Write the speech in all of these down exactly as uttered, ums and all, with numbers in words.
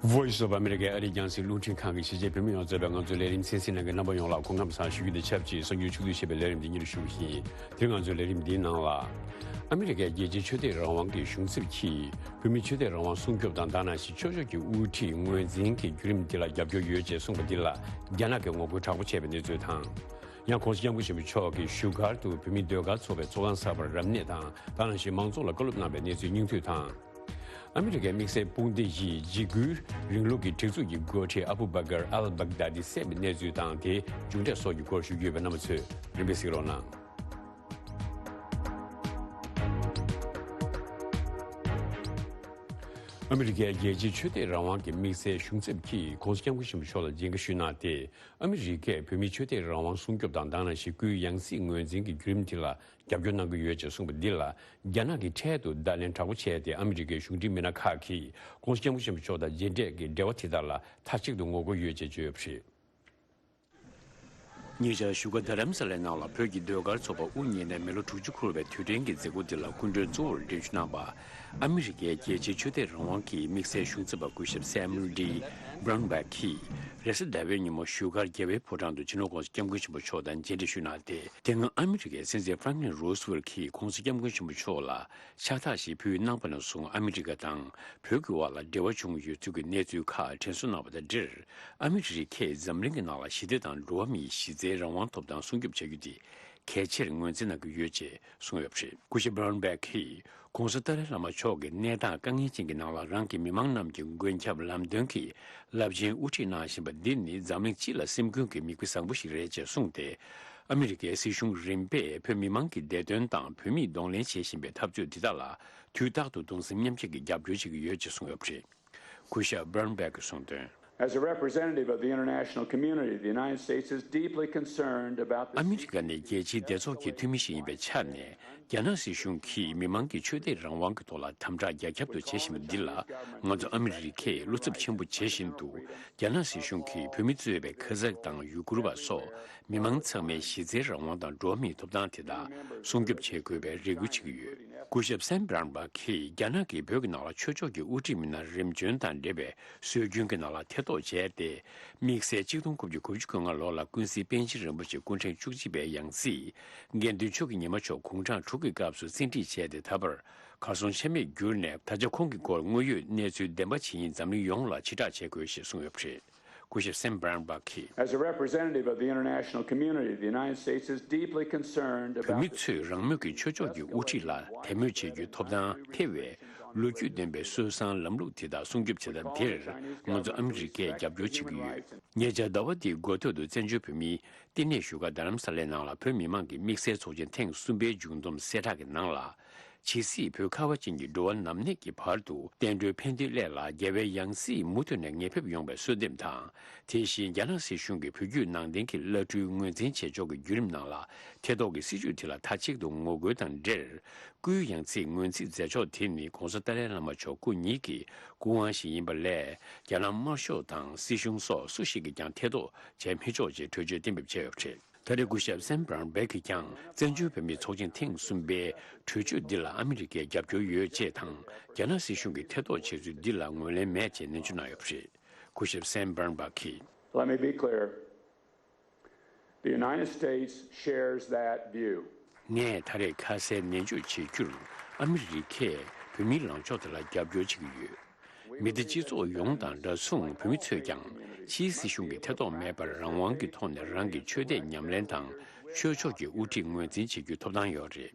Voice of America ཨ་རིའི་རྒྱང་སྲིང་རླུང་འཕྲིན་ཁང་གི་གཞིས་བྱེས་བོད་མི་ཡོངས་གཙོས་པའི་ང་ཚོའི་ལས་རིམ་གསན་གཟིགས་གནང་མཁན་རྣམ་པ་ཡོངས་ལ་སྐུ་ཁམས་བཟང་ཞུ་རྒྱུ་དང་ཆབས་ཅིག་གསར་འགྱུར་ཕྱོགས་བསྡུས་བྱས་པའི་ལས་རིམ་འདི་སྙན་སྒྲོན་ཞུ་གི་ཡིན། དེ་རིང་ང་ཚོའི་ལས་རིམ་འདིའི་ནང་ལ། ཨ་མི་རི་ཀའི་རྒྱལ་སྤྱིའི་ཆོས་དད་རང་དབང་གི་གཞུང་ཚབ་ཀྱིས་བོད་མིའི་ཆོས་དད་རང་དབང་སྲུང་སྐྱོབ་དང་དེ་ནང་བཞིན་ཆོས་ཕྱོགས་ཀྱི་དབུ་ཁྲིད་ངོས་འཛིན་གྱི་བརྒྱུད་རིམ་འདི་ལ་རྒྱབ་སྐྱོར་ཡོད་ཅེས་གསུངས་པ་འདི་ལ་རྒྱ་ནག་གིས་ངོ་རྒོལ་དྲག་པོ་བྱས་པའི་གནས་ཚུལ་དང་། ཡང་༸གོང་ས་༸སྐྱབས་མགོན་ཆེན་པོ་མཆོག་གིས་བཞུགས་སྒར་དུ་བོད་མིའི་ཟློས་གར་ཚོགས་པའི་ཚོགས་ཁང་གསར་པར་རབ་གནས་དང་དེ་ནང་བཞིན་མང་ཚོགས་ལ་བཀའ་སློབ་གནང་བའི་གནས་ཚུལ་སྙིང་བསྡུས་དང་། ཨ་མི་རི་ཀའི་དམིགས་བསལ་དཔུང་སྡེ་བཞིས་འཇིགས་སྐུལ་རིང་ལུགས་ཀྱི་སྒྲིག་འཛུགས་ཀྱི་འགོ་ཁྲིད་ཨ་བུ་བྷ་ཀར་ཨལ་བྷག་དཱ་དི་བསད་པའི་གནས་ཚུལ་དང་དེའི་མཇུག་འབྲས་སོགས་ཀྱི་སྐོར་ཞུ་རྒྱུ་ཡོད་པས་རྣམ་པ་ཚོས་རིམ་པས་གཟིགས་རོགས་གནང་། ཨ་མི་རི་ཀའི་རྒྱལ་སྤྱིའི་ཆོས་དད་རང་དབང་གི་དམིགས་བསལ་གཞུང་ཚབ་ཀྱིས་༸གོང་ས་༸སྐྱབས་མགོན་ཆེན་པོ་མཆོག་ལ་མཇལ་ཁ་ཞུས་གནང་སྟེ། ཨ་མི་རི་ཀས་བོད་མིའི་ཆོས་དད་རང་དབང་སྲུང་སྐྱོབ་དང་དེ་ནང་བཞིན་སྐུའི་ཡང་སྲིད་ངོས་འཛིན་གྱི་བརྒྱུད་རིམ་དེ་ལ་རྒྱབ་སྐྱོར་གནང་གི་ཡོད་ཅེས་གསུངས་པ་འདི་ལ་རྒྱ་ནག་གིས་འཕྲལ་དུ་བརྡ་ལན་དྲག་པོ་བྱས་ཏེ། ཨ་མི་རི་ཀའི་གཞུང་འབྲེལ་མི་སྣ་ཁག་གིས་༸གོང་ས་༸སྐྱབས་མགོན་ཆེན་པོ་མཆོག་དང་མཇལ་འཕྲད་ཀྱི་འབྲེལ་བ་དེ་དག་ལ་མཐའ་གཅིག་ཏུ་ངོ་རྒོལ་ཡོད་ཅེས་བརྗོད་ཡོད་པ་རེད། ཉེ་ཆར་བཞུགས་སྒར་རྡ་རམ་ས་ལའི་ནང་ལ་བོད་ཀྱི་ཟློས་གར་ཚོགས་པ་དབུ་བརྙེས་ནས་མི་ལོ་དྲུག་ཅུ་འཁོར་བའི་དུས་དྲན་གྱི་མཛད་སྒོ་འདི་ལ་སྐུ་མགྲོན་གཙོ་བོར་གདན་ཞུ་གནང་པ། ཨ་མི་རི་ཀའི་རྒྱལ་སྤྱིའི་ཆོས་དད་རང་དབང་གི་དམིགས་བསལ་གཞུང་ཚབ་པ་སྐུ་ཞབས་སེམ་ཌི་བྷ་རན་བྷག་གིས་རེས་གཟའ་ཟླ་བའི་ཉིན་མོ་བཞུགས་སྒར་རྒྱལ་བའི་ཕོ་བྲང་དུ་སྤྱི་ནོར་༸གོང་ས་༸སྐྱབས་མགོན་ཆེན་པོ་མཆོག་དང་མཇལ་འཕྲད་ཞུས་གནང་སྟེ། དེ་སྔ་ཨ་མི་རི་ཀའི་སྲིད་འཛིན་ཧྥ་རན་ཁི་ལིན་རོ་སི་ཝེལ་གྱིས་༸གོང་ས་༸སྐྱབས་མགོན་ཆེན་པོ་མཆོག་ལ་ཕྱག་རྟགས་ཤིག་ཕུལ་གནང་པ་ནས་བཟུང་ཨ་མི་རི་ཀ་དང་བོད་ཀྱི་དབར་ལ་འབྲེལ་བ་བྱུང་ཡོད་ཚུལ་གྱི་གནས་ཚུལ་ཁག་དྲན་གསོ་གནང་བ་དང་འབྲེལ། ཨ་མི་རི་ཀས་འཛམ་གླིང་གི་ནང་ལ་ཞི་བདེ་དང་འགྲོ་བ་མིའི་གཞི་རྩའི་རང་དབང་ཐོབ་ཐང་སྲུང་སྐྱོབ་བྱ་རྒྱུ་དེ་གལ་ཆེར་ངོས་འཛིན་གནང་གི་ཡོད་ཅེས་གསུངས་ཡོད་པ་རེད། སྐུ་ཞབས་བྷ་རན་བྷག་གིས་༸གོང་ས་ཏཱ་ལའི་བླ་མ་མཆོག་གིས་གནས་སྟངས་དཀའ་ངལ་ཅན་གྱི་ནང་ལ་རང་གི་མི་མང་རྣམས་ཀྱི་མགོན་སྐྱབས་ལམ་སྟོན་གྱི་རླབས་ཆེན་དབུ་ཁྲིད་གནང་བཞིན་པ་འདི་ནི་འཛམ་གླིང་སྤྱི་ལ་སེམས་འགུལ་གྱི་མིག་དཔེ་བཟང་པོ་ཞིག་རེད་ཅེས་གསུངས་ཏེ། ཨ་མི་རི་ཀའི་སྲིད་གཞུང་རིམ་པས་བོད་མི་མང་གི་བདེ་དོན་དང་བོད་མིས་གདོང་ལེན་བྱེད་བཞིན་པའི་འཐབ་རྩོད་འདི་དག་ལ་དུས་རྟག་ཏུ་གདུང་སེམས་མཉམ་སྐྱེད་ཀྱི་རྒྱབ་སྐྱོར་བྱེད་ཀྱི་ཡོད་ཅེས་གསུངས་ཡོད་པ་རེད། སྐུ་ཞབས་བྷ་རན་བྷག་གིས་གསུངས་དོན། As a representative of the international community, the United States is deeply concerned about the ཨ་མི་རི་ཀ་ནི་རྒྱལ་སྤྱིའི་སྡེ་ཚོགས་ཀྱི་འཐུས་མི་ཞིག་ཡིན་པའི་ཆ་ནས། རྒྱ་ནག་སྲིད་གཞུང་གིས་མི་མང་གི་ཆོས་དད་རང་དབང་གི་ཐོག་ལ་དམ་དྲག་རྒྱ་ཁྱབ་ཏུ་བྱེད་བཞིན་པ་འདི་ལ། ང་ཚོ་ཨ་མི་རི་ཀས་བློ་འཚབ་ཆེན་པོ་བྱེད་བཞིན་འདུག་རྒྱ་ནག་སྲིད་གཞུང་གིས་བོད་མི་གཙོས་པའི་ཁ་ཛག་དང་ཡུ་གུར་བ་སོགས་མི་མང་ཚང་མའི་གཞི་རྩའི་རང་དབང་དང་འགྲོ་བ་མིའི་ཐོབ་ཐང་དེ་དག་སྲུང་སྐྱོབ་བྱེད་དགོས་པའི་རེ་སྐུལ་བྱེད་ཀྱི་ཡོད། སྐུ་ཞབས་སེམ་བྷ་རན་བྷག་གིས་རྒྱ་ནག་གིས་བོད་ཀྱི་ནང་ལ་ཆོས་ཕྱོགས་ཀྱི་དབུ་ཁྲིད་མི་སྣ་རིམ་བྱོན་དང་འབྲེལ་བའི་སྲོལ་རྒྱུན་གྱི་ནང་ལ་ཐེ་གཏོགས་བྱས་ཏེ། དམིགས་བསལ་ཆིག་སྟོང་དགུ་བརྒྱ་དགུ་བཅུ་གོ་ལྔ་ལོ་ལ་ཀུན་གཟིགས་པཎ་ཆེན་རིན་པོ་ཆེ་སྐུ་ཕྲེང་བཅུ་གཅིག་པའི་ཡང་སྲིད་དགེ་འདུན་ཆོས་ཀྱི་ཉི་མ་མཆོག་དགུང་གྲངས་དྲུག་གི་སྐབས་སུ་བཙན་ཁྲིད་བྱས་ཏེ། ད་བར་གར་སོང་ཆ་མེད་གྱུར་ནས། ད་ཆ་ཁོང་གི་སྐོར་དངོས་ཡོད་གནས་ཚུལ་བདེན་པ་ཇི་ཡིན་འཛམ་གླིང་ཡོངས་ལ་ཕྱི་བསྒྲགས་བྱེད་དགོས་ཞེས་གསུངས་ཡོད་པ་རེད། སྐུ་ཞབས་སེམ་བྷ་རན་བྷག་གིས། As a representative of the international community, the United States is deeply concerned about བོད་མི་ཚོས་རང་མོས་ཀྱི་ཆོས་ཕྱོགས་ཀྱི་དབུ་ཁྲིད་ལ་དད་མོས་བྱེད་རྒྱུའི་ཐོབ་ཐང་འཕེར་བའི་ལོ་རྒྱུས་ལྡན་པའི་སྲོལ་བཟང་ལམ་ལུགས་དེ་དག་སྲུང་སྐྱོབ་བྱེད་ཐབས་དེར་ང་ཚོ་ཨ་མི་རི་ཀས་རྒྱབ་སྐྱོར་བྱེད་ཀྱི་ཡོད། ཉེ་ཆར་ཟླ་བ་འདིའི་འགོ་སྟོད་དུ་བཙན་བྱོལ་བོད་མིའི་བསྟི་གནས་བཞུགས་སྒར་རྡ་རམ་ས་ལའི་ནང་ལ་བོད་མི་མང་གི་དམིགས་བསལ་ཚོགས་ཆེན་ཐེངས་གསུམ་པའི་མཇུག་བསྡོམས་གསལ་བསྒྲགས་ཀྱི་ནང་ལ། ཇི་སྲིད་བོད་ཁ་བ་ཅན་གྱི་འགྲོ་བ་ནམ་གནས་ཀྱི་བར་དུ་བསྟན་འགྲོའི་ཕན་བདེའི་སླད་ལ་རྒྱལ་བའི་ཡང་སྲིད་མུ་མཐུད་ནས་ངེས་ཕེབས་ཡོང་བའི་གསོལ་འདེབས་དང་། དེ་བཞིན་རྒྱ་ནག་སྲིད་གཞུང་གིས་བོད་བརྒྱུད་ནང་བསྟན་གྱི་བླ་སྤྲུལ་ངོས་འཛིན་བྱེད་ཕྱོགས་ཀྱི་བརྒྱུད་རིམ་ནང་ལ་ཐེ་གཏོགས་ཀྱི་སྲིད་བྱུས་དེ་ལ་མཐའ་གཅིག་ཏུ་ངོ་རྒོལ་དང་འབྲེལ། སྐུའི་ཡང་སྲིད་ངོས་འཛིན་མཛད་ཕྱོགས་དེ་ནི་༸གོང་ས་ཏཱ་ལའི་བླ་མ་མཆོག་སྐུ་ཉིད་ཀྱི་སྐུ་དབང་ཞིག་ཡིན་པ་ལས། རྒྱ་ནག་དམར་ཤོག་དང་སྲིད་གཞུང་སོགས་སུ་ཞིག་གིས་ཀྱང་ཐེ་གཏོགས་བྱེད་མི་ཆོག་ཅེས་གྲོས་ཆོད་གཏན་འབེབས་བྱས་ཡོད་པ་རེད། ད་རེས་སྐུ་ཞབས་སེམ་བྷ་རན་བྷག་གིས་ཀྱང་བཙན་བྱོལ་བོད་མིའི་ཚོགས་ཆེན་ཐེངས་གསུམ་པའི་གྲོས་ཆོད་འདི་ལ་ཨ་མི་རི་ཀས་རྒྱབ་སྐྱོར་ཡོད་ཅེས་དང་། རྒྱ་ནག་སྲིད་གཞུང་གིས་ཐེ་གཏོགས་བྱས་ཚུལ་འདི་ལ་ངོས་ལེན་མེད་ཅེས་ནན་བརྗོད་གནང་ཡོད་པ་རེད། སྐུ་ཞབས་སེམ་བྷ་རན་བྷག་གིས། Let me be clear. The United States shares that view. ངས་ད་རེས་ཁ་གསལ་ནན་བརྗོད་བྱེད་རྒྱུར། ཨ་མི་རི་ཀས་བོད་མིའི་ལངས་ཕྱོགས་དེ་ལ་རྒྱབ་སྐྱོར་བྱེད་ཀྱི་ཡོད། མི་སྡེ་སྤྱི་ཚོགས་ཡོངས་དང་འདྲ་མཚུངས་བོད་མི་ཚོས་ཀྱང་ཕྱིའི་སྲིད་གཞུང་གི་ཐེ་གཏོགས་མེད་པར་རང་དབང་གི་ཐོག་ནས་རང་གི་ཆོས་དད་ཉམས་ལེན་དང་ཆོས་ཕྱོགས་ཀྱི་དབུ་ཁྲིད་ངོས་འཛིན་བྱེད་རྒྱུའི་ཐོབ་ཐང་ཡོད་རེད།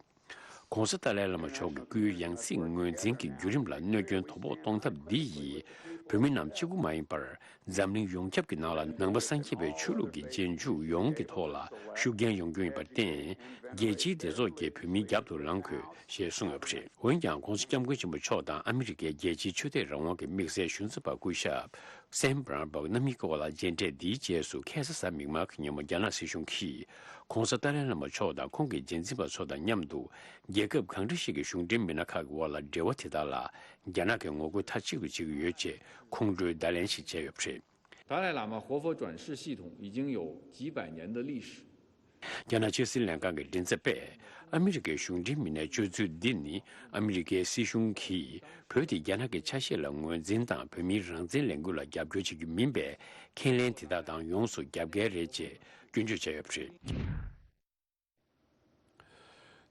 ༸གོང་ས་ཏཱ་ལའི་བླ་མ་མཆོག་གི་སྐུའི་ཡང་སྲིད་ངོས་འཛིན་གྱི་བརྒྱུད་རིམ་ལ་གནོད་སྐྱོན་དོ་ཕོག་གཏོང་ཐབས་འདི་ཡིས་བོད་མི་རྣམས་གཅིག་པུ་མ་ཡིན་པར། འཛམ་གླིང་ཡོངས་ཁྱབ་ཀྱི་ནང་ལ་ནང་པ་སངས་རྒྱས་པའི་ཆོས་ལུགས་ཀྱི་རྗེས་འཇུག་ཡོངས་ཀྱི་ཐོག་ལ་ཤུགས་རྐྱེན་ཡོང་རྒྱུ་ཡིན་པར་བརྟེན། རྒྱལ་སྤྱིའི་སྡེ་ཚོགས་ཀྱིས་བོད་མིའི་རྒྱབ་ཏུ་ལངས་དགོས་ཞེས་གསུངས་ཡོད་པ་རེད། འོན་ཀྱང་༸གོང་ས་༸སྐྱབས་མགོན་ཆེན་པོ་མཆོག་དང་ཨ་མི་རི་ཀའི་རྒྱལ་སྤྱིའི་ཆོས་དད་རང་དབང་གི་དམིགས་བསལ་ཞུ་ཚབ་པ་སྐུ་ཞབས་སེམ་བྷ་རན་བྷག་རྣམ་གཉིས་ཀྱི་དབར་ལ་མཇལ་འཕྲད་འདིའི་རྗེས་སུ་ཁ་སང་གཟའ་མིག་དམར་གྱི་ཉིན་མོ་རྒྱ་ནག་སྲིད་གཞུང་གིས་༸གོང་ས་ཏཱ་ལའི་བླ་མ་མཆོག་དང་ཁོང་གི་རྗེས་འཛིན་པ་ཚོ་དང་མཉམ་དུ་རྒྱལ་ཁབ་གང་འདྲ་ཞིག་གི་གཞུང་འབྲེལ་མི་སྣ་ཁག་གི་དབར་ལ་འབྲེལ་བ་དེ་དག་ལ་རྒྱ་ནག་གིས་ངོ་རྒོལ་མཐའ་གཅིག་ཏུ་བྱེད་ཀྱི་ཡོད་ཅེས་ཁོང་ཁྲོའི་བརྡ་ལན་ཞིག་བྱས་ཡོད་པ་རེད། 达赖喇嘛活佛转世系统已经有几百年的历史。རྒྱ་ནག་ཕྱི་སྲིད་ལྷན་ཁང་གི་མགྲིན་ཚབ་པས། ཨ་མི་རི་ཀའི་གཞུང་འབྲེལ་མི་སྣའི་སྤྱོད་ཚུལ་འདི་ནི། ཨ་མི་རི་ཀའི་སྲིད་གཞུང་གིས་བོད་དེ་རྒྱ་ནག་གི་ཆ་ཤས་ལ་ངོས་འཛིན་དང་། བོད་མིའི་རང་བཙན་ལས་འགུལ་ལ་རྒྱབ་སྐྱོར་བྱེད་རྒྱུ་མིན་པས། ཁས་ལེན་དེ་དག་དང་ཡོངས་སུ་རྒྱབ་འགལ་རེད་ཅེས་སྐྱོན་བརྗོད་བྱས་ཡོད་པ་རེད།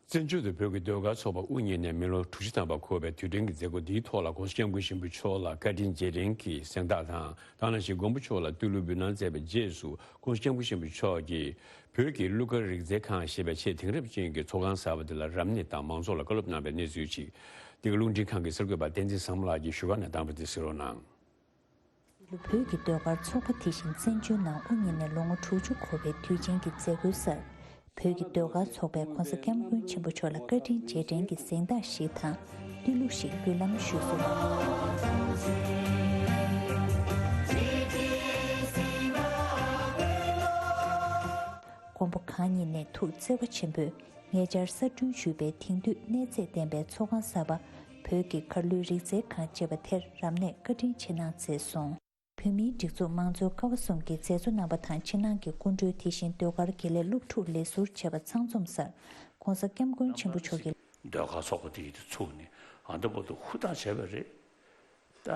བཙན་བྱོལ་དུ་བོད་ཀྱི་ཟློས་གར་ཚོགས་པ་དབུ་བརྙེས་ནས་མི་ལོ་དྲུག་ཅུ་ཐམ་པ་འཁོར་བའི་དུས་དྲན་གྱི་མཛད་སྒོ་འདིའི་ཐོག་ལ་༸གོང་ས་༸སྐྱབས་མགོན་ཆེན་པོ་མཆོག་ལ་བཀའ་དྲིན་རྗེས་དྲན་གྱི་གཟེངས་རྟགས་དང་། ད་ག་ནང་བཞིན་མགོན་པོ་མཆོག་ལ་བསྟོད་གླུ་འབུལ་གནང་མཛད་པའི་རྗེས་སུ། ༸གོང་ས་༸སྐྱབས་མགོན་ཆེན་པོ་མཆོག་གིས་བོད་ཀྱི་གླུ་གར་རིག་རྩལ་ཁང་ཞེས་པའི་ཆེས་དེང་རབས་ཅན་གྱི་ཚོགས་ཁང་གསར་པ་དེ་ལ་རབ་གནས་དང་མང་ཚོགས་ལ་བཀའ་སློབ་གནང་བའི་གནས་ཚུལ་ཅིག་འདི་ག་རླུང་འཕྲིན་ཁང་གི་གསར་འགོད་པ་བསྟན་འཛིན་བཟང་མོ་ལགས་ཀྱིས་བཞུགས་སྒར་ནས་བཏང་བ་དེ་གཟིགས་རོགས་གནང་། བོད་ཀྱི་ཟློས་གར་ཚོགས་པ་དེ་བཞིན་བཙན་བྱོལ་ནང་དབུ་བརྙེས་ནས་ལོ་ངོ་དྲུག་ཅུ་འཁོར་བའི་དུས་ཆེན་གྱི་མཛད་སྒོའི་སར། བོད་ཀྱི་ཟློས་གར་ཚོགས་པས་༸གོང་ས་༸སྐྱབས་མགོན་ཆེན་པོ་མཆོག་ལ་བཀའ་དྲིན་རྗེས་དྲན་གྱི་གཟེངས་རྟགས་ཤིག་དང་། བསྟོད་གླུ་ཞིག་འབུལ་ལམ་ཞུས་སོང་། མགོན་པོ་གང་ཉིད་ནས་ཐུགས་བརྩེ་བ་ཆེན་པོས་ཉེ་ཆར་གསར་སྐྲུན་ཞུས་པའི་དེང་དུས་གནས་ཚད་ལྡན་པའི་ཚོགས་ཁང་གསར་པ་བོད་ཀྱི་གར་གླུའི་རིག་རྩལ་ཁང་ཅེས་པ་དེར་རབ་གནས་བཀའ་དྲིན་ཆེ་གནང་མཛད་སོང་། བོད་མིའི་སྒྲིག་འཛུགས་དམངས་གཙོའི་ཀ་བ་གསུམ་གྱི་མཛད་གཙོ་རྣམ་པ་དང་ཕྱི་ནང་གི་སྐུ་མགྲོན། དེ་བཞིན་ཟློས་གར་དགེ་ལས་སློབ་ཕྲུག་ལས་ཟུར་བཅས་པ་ཚང་འཛོམས་སར་༸གོང་ས་༸སྐྱབས་མགོན་ཆེན་པོ་མཆོག་གིས། ཟློས་གར་ཚོགས་པ་དེ་ཡིས་དེ་ཚུགས་ནས་ཨ་འདྲ་པོ་དུ་ཧུར་ཐག་བྱས་པ་རེད། ད་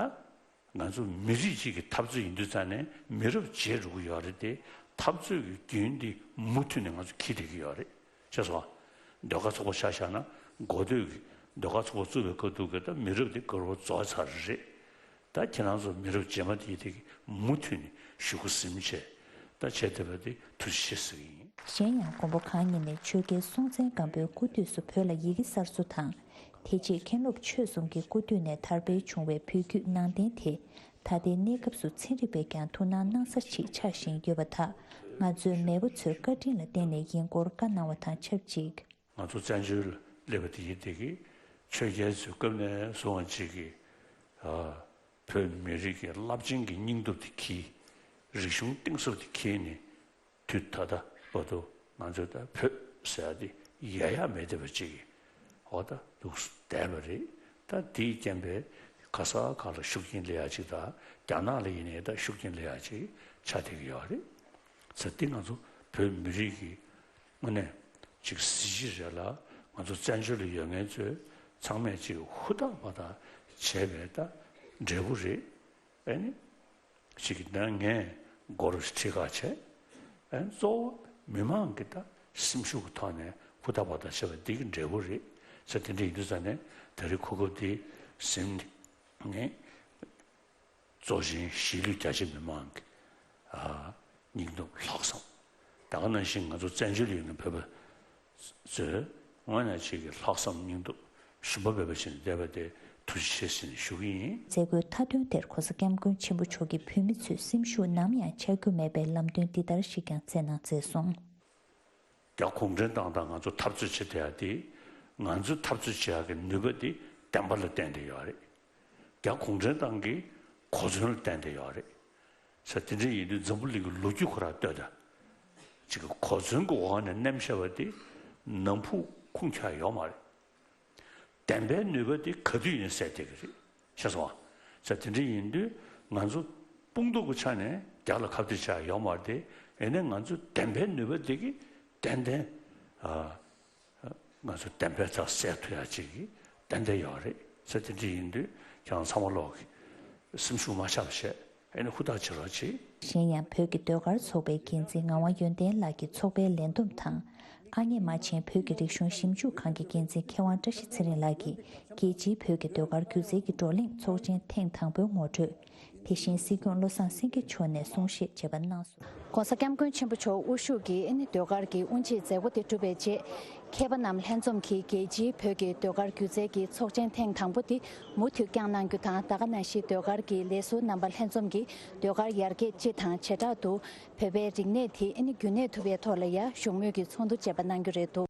ང་ཚོ་མི་རིགས་གཅིག་གི་འཐབ་རྩོད་ཡིན་དུས་ཙང་ནས་མི་རབས་བརྗེ་འགྲོ་གི་ཡོད་རེད་དེ། འཐབ་རྩོད་ཀྱི་རྒྱུན་འདི་མུ་མཐུད་ནས་ང་ཚོ་འཁྱེར་བསྡད་ཀྱི་ཡོད་རེད། ཤེས་སོང་ཨ། ཟློས་གར་ཚོགས་པ་ཆ་བཞག་ན་འགོ་སྟོད་ཀྱི་ཟློས་གར་ཚོགས་པ་བཙུགས་པའི་སྐབས་དུས་ཀྱི་ད་མི་རབས་འདི་དཀར་པོ་རྫོགས་ཚར་རེད། ད་ཁྱེད་རང་ཚོ་མི་རབས་རྗེས་མ་དེ་དེ་གི་མུ་མཐུད་ནས་གཞུག་གུ་ཟིན་བྱས་ད་བྱས་བསྡད་པ་དེ་ཐུགས་རྗེ་ཆེ་ཟེར་གྱི་ཡིན། གཞན་ཡང་མགོན་པོ་གང་ཉིད་ནས་ཆོས་རྒྱལ་སྲོང་བཙན་སྒམ་པོའི་སྐུ་དུས་སུ་བོད་ལ་ཡི་གེ་གསར་བཟོ་དང་། དེ་རྗེས་མཁན་སློབ་ཆོས་གསུམ་གྱི་སྐུ་དུས་ནས་དར་སྤེལ་བྱུང་བའི་བོད་བརྒྱུད་ནང་བསྟན་དེ། ད་ལྟའི་གནས་སྐབས་སུ་ཚན་རིག་པས་ཀྱང་ཐུགས་སྣང་གནང་ས་ཞིག་ཆགས་བཞིན་ཡོད་པ་དག་ང་ཚོའི་མེས་པོ་ཚོའི་བཀའ་དྲིན་ལ་བརྟེན་ནས་ཡིན་སྐོར་བཀའ་གནང་བ་དང་ཆབས་ཅིག་ང་ཚོ་བཙན་བྱོལ་ལ་སླེབས་པ་དེ་ཡིན་དེ་གི་ཆོས་རྒྱལ་ཚོའི་སྐབས་ནས་བཟུང་བ་ཅིག་གི་ཨ་བོད་མི་རིགས་ཀྱི་རླབས་ཆེན་གྱི་སྙིང་སྟོབས་དེ་འཁྱེར། རིག་གཞུང་གཏིང་ཟབ་དེ་འཁྱེར་ནས་དུས་ད་ལྟ་བར་དུ་ང་ཚོས་ད་བོད་ཟེར་ཡ་དེ་ཡལ་ཡག་མེད་བསྡད་པ་ཅིག་གི་འོ་ད་འདུག་བསྡད་པ་རེད། ད་དེའི་རྐྱེན་པས་ག་ས་ག་ལ་ཤུགས་རྐྱེན་སླེབས་ཡག་ཅིག་དང་རྒྱ་ནག་ལ་ཡིན་ནའི་ད་ཤུགས་རྐྱེན་སླེབས་ཡག་ཅིག་ཆགས་བསྡད་ཀྱི་ཡོད་རེད། ཚེ་འདི་ང་ཚོ་བོད་མི་རིགས་ཀྱི་དངོས་གནས་ཅིག་གཟི་བརྗིད་རེད་ལ། ང་ཚོ་བཙན་བྱོལ་ལ་ཡོད་མཁན་ཚོས་ཚང་མས་ཅིག་ཧུར་ཐག་པ་དང་བྱས་པའི་ད་འབྲས་བུ་རེད། ཨེ་ནི་ཅིག་གི་ད་ངས་མགོ་རུ་ཁྲི་ཁ་བྱས། ཨེ་གཙོ་བོ་མི་མང་གི་ད་སེམས་ཤུགས་ཀྱི་ཐོག་ནས་ཧུར་ཐག་པ་དང་བྱས་པ་འདི་གི་འབྲས་བུ་རེད། ཚེ་དེ་འདྲ་ཡིན་དུས་ཙང་ནས་ད་རེས་གོ་སྐབས་འདི་ཟིན་ནས། གཙོ་ཆེན་གཞིས་ལུས་རྒྱ་ཆེ་མི་མང་གི་ཨ་སྙིང་སྟོབས་ལྷག་བསམ། ད་ག་ནང་བཞིན་ང་ཚོ་བཙན་བྱོལ་ཡོད་མཁན་བོད་པ་ཚོས་དངོས་གནས་ཅིག་གི་ལྷག་བསམ་སྙིང་སྟོབས་ཞུམ་པ་མེད་པ་བྱས་ནས་བསྡད་པ་དེ་ཐུགས་རྗེ་ཆེ་ཟེར་ནས་ཞུ་གི་ཡིན། མཛད་སྒོའི་མཐའ་དོན་དེར་གོང་ས་སྐྱབས་མགོན་ཆེན་པོ་མཆོག་གིས་བོད་མི་ཚོའི་སེམས་ཤུགས་ནམ་ཡང་ཆག་རྒྱུ་མེད་པའི་ལམ་སྟོན་འདི་ལྟར་ཞིག་ཀྱང་སྩལ་གནང་མཛད་སོང་། རྒྱ་གུང་ཁྲན་ཏང་དང་ང་ཚོ་འཐབ་རྩོད་བྱེད་བསྡད་ཡ་དེ། ང་ཚོས་འཐབ་རྩོད་བྱེད་ཡ་གི་ནུས་པ་དེ་བདེན་པ་ལ་བརྟེན་ཏེ་ཡོད་རེད། རྒྱ་གུང་ཁྲན་ཏང་གི་གོ་མཚོན་ལ་བརྟེན་ཏེ་ཡོད་རེད། ས་དེ་འདྲ་ཡིན་དུས་འཛམ་བུ་གླིང་གི་ལོ་རྒྱུས་ཁོ་རང་ལྟོས་དང་། ཅིག་གི་གོ་མཚོན་གྱི་འོག་ནས་མནན་བཞག་པ་དེ་ནམ་ཕུགས་ཁུངས་འཁྱོལ་ཡོད་མ་རེད། བདེན་པའི་ནུས་པ་དེ་ག་དུས་ཡིན་ཟེར་བསྡད་ཀྱི་རེད། ཤེས་སོང་ཨ། ས་དེ་འདྲ་ཡིན་དུས་ང་ཚོ་དཔུང་སྡེ་གི་ཆ་ནས་རྒྱ་ལ་ཁ་གཏད་བྱ་ཡ་ཡོད་མ་རེད་དེ། ཡིན་ནའི་ང་ཚོ་བདེན་པའི་ནུས་པ་དེ་གིས་ཏན་ཏན་ཨ། ང་ཚོ་བདེན་པའི་རྩ་གསལ་ཐུབ་ཡ་ཅིག་གི་ཏན་ཏན་ཡོད་རེད། ས་དེ་འདྲ་ཡིན་དུས་ཁྱེད་རང་ཚང་མ་ལོག་གི་སེམས་ཤུགས་མ་ཆག་པ་བྱས། ཨེ་ནི་ཧུར་ཐག་བྱེད་རོགས་བྱེད། གཞན་ཡང་བོད་ཀྱི་ཟློས་གར་ཚོགས་པའི་འགན་འཛིན་ངག་དབང་ཡོན་ཏན་ལགས་ཀྱིས་ཚོགས་པའི་ལས་བསྡོམས་དང་། ཨ་མྱེས་རྨ་ཆེན་བོད་ཀྱི་རིག་གཞུང་ཞིབ་འཇུག་ཁང་གི་འགན་འཛིན་མཁས་དབང་བཀྲ་ཤིས་ཚེ་རིང་ལགས་ཀྱིས་རྒྱལ་སྤྱིའི་བོད་ཀྱི་ཟློས་གར་སྒྱུ་རྩལ་གྱི་བགྲོ་གླེང་ཚོགས་ཆེན་ཐེངས་དང་པོའི་ངོ་སྤྲོད། དེ་བཞིན་སྲིད་སྐྱོང་བློ་བཟང་སེང་གེ་མཆོག་ནས་གསུང་བཤད་བྱས་པ་གནང་སོང་། ༸གོང་ས་༸སྐྱབས་མགོན་ཆེན་པོ་མཆོག་དབུ་བཞུགས་ཀྱིས་ཨ་ནི་ཟློས་གར་གྱི་དབུ་འབྱེད་མཛད་སྒོ་དེ་གྲུབ་པའི་རྗེས། མཁས་པ་རྣམས་ལྷན་འཛོམས་ཀྱིས་རྒྱལ་སྤྱིའི་བོད་ཀྱི་ཟློས་གར་སྒྱུ་རྩལ་གྱི་ཚོགས་ཆེན་ཐེངས་དང་པོ་དེ་མུ་མཐུད་བསྐྱངས་གནང་རྒྱུ་དང་། ད་ག་ནང་བཞིན་ཟློས་གར་གྱི་ལས་ཟུར་རྣམ་པ་ལྷན་འཛོམས་ཀྱིས་ཟློས་གར་ཡར་རྒྱས་སྤྱི་དང་བྱེ་བྲག་ཏུ་བོད་པའི་རིག་གནས་དེ་ཨ་ནི་རྒྱུན་གནས་ཐུབ་པའི་ཐོག་ལ་ཡང་བཞུགས་མོལ་གྱི་ཚོགས་འདུ་བྱས་པ་གནང་རྒྱུ་རེད་འདུག།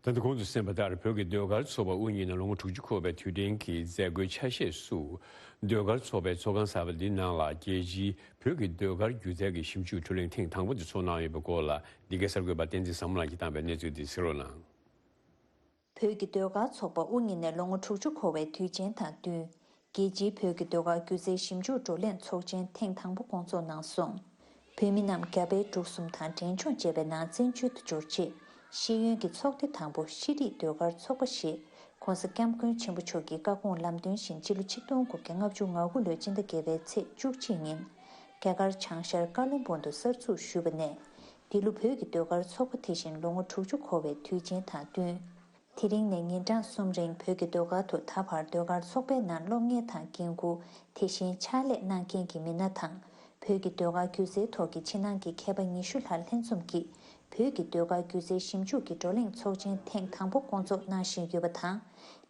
ད་ལྟ་གོང་དུ་གསན་པ་ལྟར་བོད་ཀྱི་ཟློས་གར་ཚོགས་པ་དབུ་བརྙེས་ནས་ལོ་ངོ་དྲུག་ཅུ་འཁོར་བའི་དུས་དྲན་གྱི་མཛད་སྒོའི་ཆ་ཤས་སུ། ཟློས་གར་ཚོགས་པའི་ཚོགས་ཁང་གསར་པ་འདིའི་ནང་ལ་རྒྱལ་སྤྱིའི་བོད་ཀྱི་ཟློས་གར་སྒྱུ་རྩལ་གྱི་ཞིབ་འཇུག་བགྲོ་གླེང་ཐེངས་དང་པོ་དེ་ཚོགས་གནང་ཡོད་པའི་སྐོར་ལ་འདི་གའི་གསར་འགོད་པ་བསྟན་འཛིན་བཟང་མོ་ལགས་ཀྱིས་བཏང་བའི་གནས་ཚུལ་འདི་གཟིགས་རོགས་གནང་། བོད་ཀྱི་ཟློས་གར་ཚོགས་པ་དབུ་བརྙེས་ནས་ལོ་ངོ་དྲུག་ཅུ་འཁོར་བའི་དུས་ཆེན་དང་བསྟུན། རྒྱལ་སྤྱིའི་བོད་ཀྱི་ཟློས་གར་སྒྱུ་རྩལ་ཞིབ་འཇུག་བགྲོ་གླེང་ཚོགས་ཆེན་ཐེངས་དང་པོ་སྐོང་ཚོགས་གནང་སོང་། བོད་མི་རྣམས་རྒྱ་བལ་འབྲུག་གསུམ་དང་འབྲས་ལྗོངས་བཅས་པའི་ནང་བཙན་བྱོལ་དུ་འབྱོར་རྗེས། ཤེས་ཡོན་གྱི་ཚོགས་སྡེ་དང་པོ་ཤེས་རིག་ཟློས་གར་ཚོགས་པ་ཞེས་༸གོང་ས་༸སྐྱབས་མགོན་ཆེན་པོ་མཆོག་གི་བཀའ་དགོངས་ལམ་སྟོན་བཞིན་སྤྱི་ལོ་ཆིག་སྟོང་དགུ་བརྒྱ་ལྔ་བཅུ་ང་དགུ་ལོའི་སྤྱི་ཟླ་བརྒྱད་པའི་ཚེས་བཅུ་གཅིག་ཉིན། རྒྱ་གར་བྱང་ཤར་ཀ་ལོན་སྦུག་ཏུ་གསར་འཛུགས་ཞུས་པ་ནས། འདི་ལོ་བོད་ཀྱི་ཟློས་གར་ཚོགས་པ་དེ་བཞིན་ལོ་ངོ་དྲུག་ཅུ་འཁོར་བའི་དུས་ཆེན་དང་བསྟུན། དེ་རིང་ནས་ཉིན་གྲངས་གསུམ་རིང་བོད་ཀྱི་ཟློས་གར་དུ་ད་བར་ཟློས་གར་ཚོགས་པའི་ནང་སློབ་གཉེར་དང་འགན་འཁུར། དེ་བཞིན་ཕྱག་ལས་གནང་མཁན་གྱི་མི་སྣ་དང་། བོད་ཀྱི་ཟློས་གར་སྒྱུ་རྩལ་ཐོག་གི་ཕྱི་ནང་གི་མཁས་པ་ཉི་ཤུ་ལྷག་ལྷན་འཛོམས་ཀྱིས། བོད་ཀྱི་ཟློས་གར་སྒྱུ་རྩལ་ཞིབ་འཇུག་གི་བགྲོ་གླེང་ཚོགས་ཆེན་ཐེངས་དང་པོ་སྐོང་ཚོགས་གནང་བཞིན་ཡོད་པ་དང་།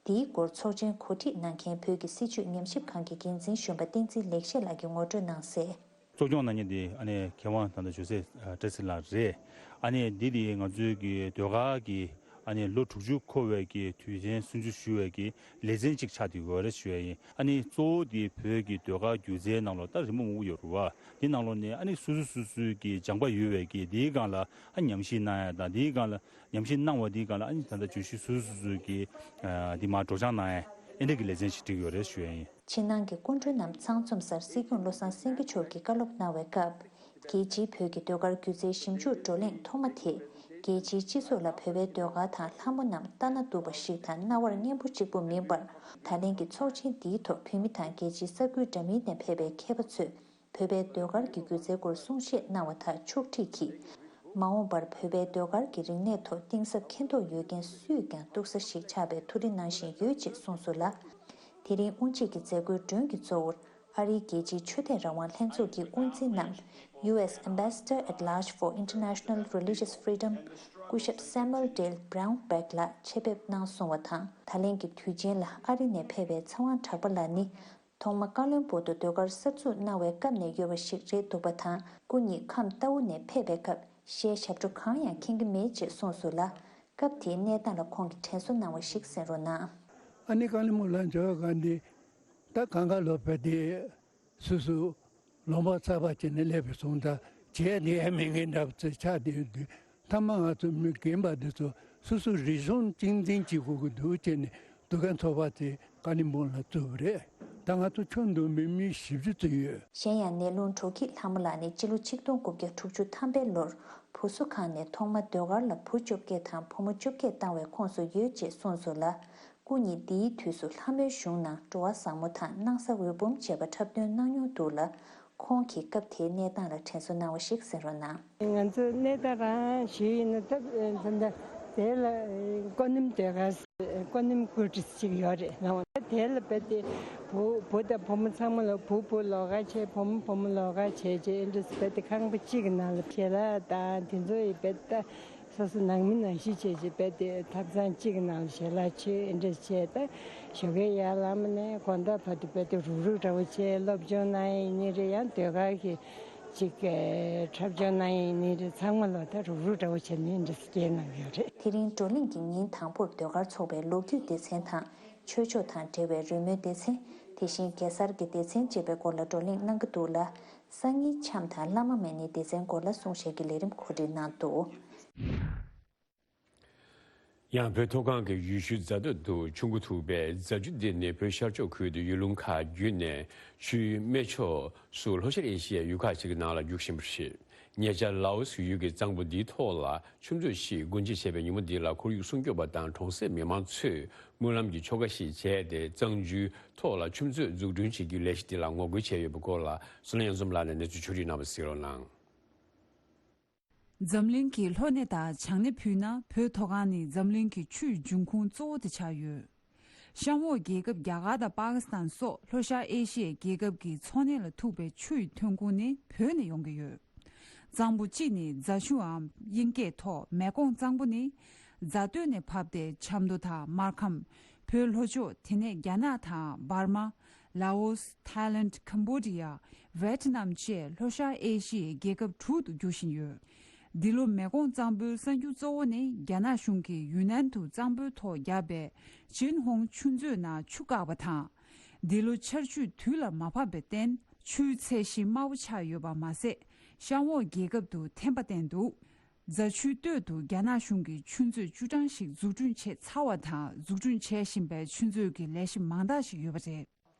འདིའི་སྐོར་ཚོགས་ཆེན་གོ་སྒྲིག་གནང་མཁན་བོད་ཀྱི་སྲིད་བྱུས་ཉམས་ཞིབ་ཁང་གི་འགན་འཛིན་གཞོན་པ་བསྟན་འཛིན་ལེགས་བཤད་ལགས་ཀྱིས་ངོ་སྤྲོད་གནང་གསལ། གཙོ་སྐྱོང་གནང་མཁན་དེ་ཨ་ནི་མཁས་དབང་ད་ལྟ་ཇོ་སེ་བཀྲ་ཤིས་ལགས་རེད། ཨ་ནི་འདི་དེ་ང་ཚོའི་གི་ཟློས་གར་གི་ཨ་ནི་ལོ་དྲུག་ཅུ་འཁོར་བའི་གི་དུས་ཆེན་སྲུང་བརྩི་ཞུ་བའི་གི་ལེ་ཚན་གཅིག་ཆགས་བསྡད་ཡོད་རེད་ཞུ་ཡ་ཡིན། ཨ་ནི་གཙོ་བོ་དེ་བོད་ཀྱི་ཟློས་གར་སྒྱུ་རྩལ་ནང་ལོགས་ད་རི་མོ་མང་པོ་ཡོད་རེད་བ། དེ་ནང་ལོགས་ནས་ཨ་ནི་སོ་སོ་སོ་སོའི་གི་སྦྱངས་པ་ཡོད་པའི་གི་དེའི་སྒང་ལ་ཨ་ཉམས་ཞིབ་གནང་ཡ་དང་དེའི་སྒང་ལ་ཉམས་ཞིབ་གནང་བ་དེའི་སྒང་ལ་ཨ་ནི་ད་ལྟ་བརྗོད་གཞི་སོ་སོ་སོ་སོའི་གི་ཨ་དེ་མར་སྒྲོག་སྦྱང་གནང་ཡ་ཨེ་འདྲ་གི་ལེ་ཚན་ཞིག་བསྒྲིགས་ཡོད་རེད་ཞུ་ཡ་ཡིན། ཕྱི་ནང་གི་སྐུ་མགྲོན་རྣམས་ཚང་འཛོམས་སར་སྲིད་སྐྱོང་བློ་བཟང་སེང་གེ་མཆོག་གིས་བཀའ་སློབ་གནང་བའི་སྐབས། རྒྱལ་སྤྱིའི་བོད་ཀྱི་ཟློས་གར་སྒྱུ་རྩལ་ཞིབ་འཇུག་བགྲོ་གླེང་ཐོག་མ་དེས། རྒྱལ་སྤྱིའི་སྤྱི་ཚོགས་ལ་བོད་པའི་ཟློས་གར་དང་ལྷ་མོ་རྣམས་ལྟ་ན་སྡུག་པ་ཞིག་དང་རྣ་བར་སྙན་པོ་གཅིག་པུ་མིན་པར། ད་ལན་གྱི་ཚོགས་ཆེན་འདིའི་ཐོག་བོད་མི་དང་རྒྱལ་སྤྱིའི་ས་ཁུལ་འདྲ་མིན་ནས་ཕེབས་པའི་མཁས་པ་ཚོས། བོད་པའི་ཟློས་གར་གྱི་སྒྱུ་རྩལ་སྐོར་གསུང་བཤད་གནང་བ་དང་ཕྱོགས་སྒྲིག་གིས། མ་འོངས་པར་བོད་པའི་ཟློས་གར་གྱི་རིག་གནས་ཐོག་གཏིང་ཟབ་མཁྱེན་རྟོགས་ཡོད་མཁན་སུས་ཀྱང་གཏུག་ས་ཞིག་ཆགས་པའི་ཐུགས་རེ་གནང་བཞིན་ཡོད་ཅེས་གསུངས་སོང་ལ། དེ་རིང་དབུ་འབྱེད་ཀྱི་མཛད་སྒོའི་མགྲོན་གྱི་གཙོ་བོར་ཨ་རིའི་རྒྱལ་སྤྱིའི་ཆོས་དད་རང་དབང་ལྷན་ཚོགས་ཀྱི་དབུ་འཛིན་ནམ། ཡུ་ཨེས་Ambassador at Large for International Religious Freedom སྐུ་ཞབས་Samuel Dale Brownback ལགས་ཆེད་ཕེབས་གནང་སོང་བ་དང་། ད་ལན་གྱི་དུས་ཆེན་ལ་ཨ་རི་ནས་ཕེབས་པའི་ཚེ་དབང་གྲགས་པ་ལགས་ནི། ཐོག་མ་ཀ་ལོན་སྦུག་ཏུ་ཟློས་གར་གསར་འཛུགས་གནང་བའི་སྐབས་ནས་ཡོད་པ་ཞིག་རེད་འདུག་པ་དང་། སྐུ་ཉིད་ཁམས་རྟའུ་ནས་ཕེབས་པའི་སྐབས་གཞས་ཞབས་བྲོ་གང་ཡང་མཁྱེན་གྱི་མེད་ཅེས་གསུངས་སོང་ལ། སྐབས་དེའི་གནས་སྟངས་ལ་ཁོང་གིས་དྲན་གསོ་གནང་བ་ཞིག་གསན་རོགས་གནང་། ཨ་ནི་ཀ་ལི་མོ་ལ་འབྱོར་ག་འདི། ད་གང་ག་ལོ་བས་དེ། སུ་སུ། ལོང་བ་ཚ་བ་བྱས་ནས་སླེབས་པའི་སོང་ཙང་བྱས་ནས་ཡང་མི་ངན་འདྲ་པོ་ཚོ་ཆགས་བསྡད་ཡོད་དུས། མཐའ་མ་ང་ཚོ་མི་རྒན་པ་འདི་ཚོ་སོ་སོ་རིག་གཞུང་གཅེས་འཛིན་བྱེད་དགོས་ཀྱི་འདུག་བྱས་ནས་འདུ་ཁང་ཚོགས་པ་དེ་ཀ་ལི་མོང་ལ་བཙུགས་པ་རེད། ད་ང་ཚོ་ཁྱོན་བསྡོམས་པའི་མི་བཞི་བཅུ་ཙམ་ཡོད། གཞན་ཡང་ནེ་ལུང་དྲོ་སྐྱིད་ལྷ་མོ་ལགས་ནི་སྤྱི་ལོ་ཆིག་སྟོང་དགུ་བརྒྱ་དྲུག་ཅུ་ཐམ་པའི་ལོར་བུ་གསོ་ཁང་ནས་ཐོག་མ་ཟློས་གར་ལ་བུ་བཅོ་བརྒྱད་དང་བུ་མོ་བཅོ་བརྒྱད་བཏང་བའི་ཁོངས་སུ་ཡོད་ཅེས་གསུངས་སོང་ལ། སྐུ་ཉིད་འདིའི་དུས་སུ་ལྷ་མོའི་གཞུང་ནང་སྤྲོ་བ་བཟང་མོ་དང་སྣང་ས་འོད་འབུམ་བཅས་པ་འཁྲབ་སྟོན་གནང་མྱོང་འདུག་ལ། ཁོང་གིས་སྐབས་དེའི་གནས་སྟངས་ལ་དྲན་གསོ་གནང་བ་ཞིག་གསན་རོགས་གནང་། ང་ཚོ་གནས་སྟངས་རང་ཞུས་ཡིན་ན་ད་ད་ལྟ་དེ་ལ་ཀོ་ནིམ་དེ་ག་ཀོ་ནིམ་ཀུ་ཏིས་ཅིག་ཡོད་རེད་ལ། དེ་ལ་རྦད་དེ་བུ་བུ་དང་བུ་མོ་ཚང་མ་ལ་བུ་བུ་ལོགས་ཀ་བྱས། བུ་མོ་བུ་མོ་ལོགས་ཀ་བྱས་བྱས་ཨེ་འདྲས་རྦད་དེ་ཁང་པ་གཅིག་གི་ནང་ལ་ཞལ་ལག་དང་དེ་ཚོ་ཡི་རྦད་དེ། སོ་སོ་ནང་མི་ནང་བཞིན་བྱས་བྱས་རྦད་དེ་ཐབ་ཚང་གཅིག་གི་ནང་ལ་ཞལ་ལག་མཆོད་ཨེ་འདྲས་བྱས། ད་ཞོགས་ཀའི་ཡར་ལངས་ནས་དགོང་དག་བར་དུ་རྦད་དེ་རུག་རུག་འདྲ་བོ་བྱས། སློབ་སྦྱོང་གནང་ཡིན་ནི་རེད། ཡང་ཟློས་གར་གྱི་ཅིག་འཁྲབ་སྦྱོང་གནང་ཡིན་ནི་རེད། ཚང་མ་ལ་ད་རུག་རུག་འདྲ་བོ་བྱས་ནས་ཨེ་འདྲས་སྐྱེལ་གནང་ཡོད་རེད། དེ་རིང་བགྲོ་གླེང་གི་ཉིན་དང་པོར་ཟློས་གར་ཚོགས་པའི་ལོ་རྒྱུས་སྡེ་ཚན་དང་། ཆོས་ཕྱོགས་དང་འབྲེལ་བའི་རོལ་མོའི་སྡེ་ཚན། དེ་བཞིན་གེ་སར་གྱི་སྡེ་ཚན་བཅས་པའི་སྐོར་ལ་བགྲོ་གླེང་གནང་གི་འདུག་ལ། སང་ཉིན་འཆམ་དང་བླ་མ་མེ་ནིའི་སྡེ་ཚན་སྐོར་ལ་གསུང་བཤད་ཀྱི་ལས་རིམ་གོ་སྒྲིག་གནང་འདུག། ཡང་བོད་མཐོ་སྒང་གི་ཡུལ་ཤུལ་རྫ་སྟོད་དུ་ཆུ་འགོ་ཐུག་པས། རྫ་ཆུ་འདི་ནི་བོད་ཤར་ཕྱོགས་ཁུལ་དུ་ཡུལ་ལུང་ཁག་བརྒྱུད་ནས་ཆུའི་སྨད་ཕྱོགས་སུ་ལྷོ་ཤར་ཨེ་ཤི་ཡའི་ཡུལ་ཁག་ཅིག་གི་ནང་ལ་རྒྱུག་བཞིན་པ་རེད། ཉེ་ཆར་ལའོ་སི་ཡུལ་གྱི་གཙང་པོ་འདིའི་ཐོག་ལ་ཆུ་མཛོད་ཞིག་སྒོ་འབྱེད་བྱས་པའི་ཉིན་མོ་འདི་ལ་ཁོར་ཡུག་སྲུང་སྐྱོབ་པ་དང་གྲོང་གསེབ་མི་མང་ཚོས་སྨོན་ལམ་གྱི་ཆོ་ག་ཞིག་བྱས་ཏེ། གཙང་ཆུའི་ཐོག་ལ་ཆུ་མཛོད་འཛུགས་སྐྲུན་བྱེད་རྒྱུའི་ལས་གཞི་འདི་ལ་ངོ་རྒོལ་བྱས་ཡོད་པའི་སྐོར་ལ་བསོད་ནམས་དབྱངས་འཛོམས་ལགས་ནས་གནས་ཚུལ་ཕྱོགས་བསྒྲིགས་གནང་བ་གཟིགས་རོགས་གནང་། འཛམ་གླིང་གི་ལྷོ་སྣེ་དང་བྱང་སྣེ་ཕུད་ན། བོད་མཐོ་སྒང་ནི་འཛམ་གླིང་གི་ཆུའི་འབྱུང་ཁུངས་གཙོ་བོ་དེ་ཆགས་ཡོད། གཤམ་འོག་རྒྱལ་ཁབ་རྒྱ་གར་དང་པ་ཀི་སི་ཐན་སོགས་ལྷོ་ཤར་ཨེ་ཤི་ཡའི་རྒྱལ་ཁབ་ཀྱི་མཚོ་སྣེ་ལ་ཐུག་པའི་ཆུ་ཡི་ཐོན་ཁུངས་ནི་བོད་ནས་ཡོང་གི་ཡོད། གཙང་པོ་གཅིག་ནི་རྫ་ཆུའམ་དབྱིན་སྐད་ཐོག་མེ་ཀོང་གཙང་པོ་ནི། རྫ་སྟོད་ནས་བབས་ཏེ་ཆབ་མདོ་དང་མར་ཁམས། བོད་ལྷོ་ཕྱོགས། དེ་ནས་རྒྱ་ནག་དང་འབར་མ། ལའོ་སི། ཐའི་ལེནཌ། ཀམ་བོ་ཌི་ཡ། ཝེ་ཏི་ནམ་བཅས་ལྷོ་ཤར་ཨེ་ཤི་ཡའི་རྒྱལ་ཁབ་དྲུག་ཏུ་རྒྱུ་བཞིན་ཡོད། འདི་ལོ་མེ་ཀོང་གཙང་པོའི་གསར་འགྱུར་གཙོ་བོ་ནི། རྒྱ་ནག་གཞུང་གིས་ཡུན་ནན་དུ་གཙང་པོའི་ཐོག་བརྒྱབ་པའི་ཅིན་ཧོང་ཆུ་མཛོད་ནང་ཆུ་བཀག་པ་དང་། འདི་ལོ་ཆར་ཆུ་དུས་ལ་མ་བབས་པའི་རྟེན། ཆུའི་ཚད་གཞི་དམའ་བོ་ཆགས་ཡོད་པ་མ་ཟད། གཤམ་འོག་རྒྱལ་ཁབ་ཏུ་ཐན་པ་བསྟན་འདུག། རྫ་ཆུའི་སྟོད་དུ་རྒྱ་ནག་གཞུང་གིས་ཆུ་མཛོད་བཅུ་གྲངས་ཤིག་འཛུགས་སྐྲུན་བྱས་ཚར་བ་དང་། འཛུགས་སྐྲུན་བྱེད་བཞིན་པའི་ཆུ་མཛོད་ཀྱི་ལས་གཞི་མང་དག་ཞིག་ཡོད་པ་རེད།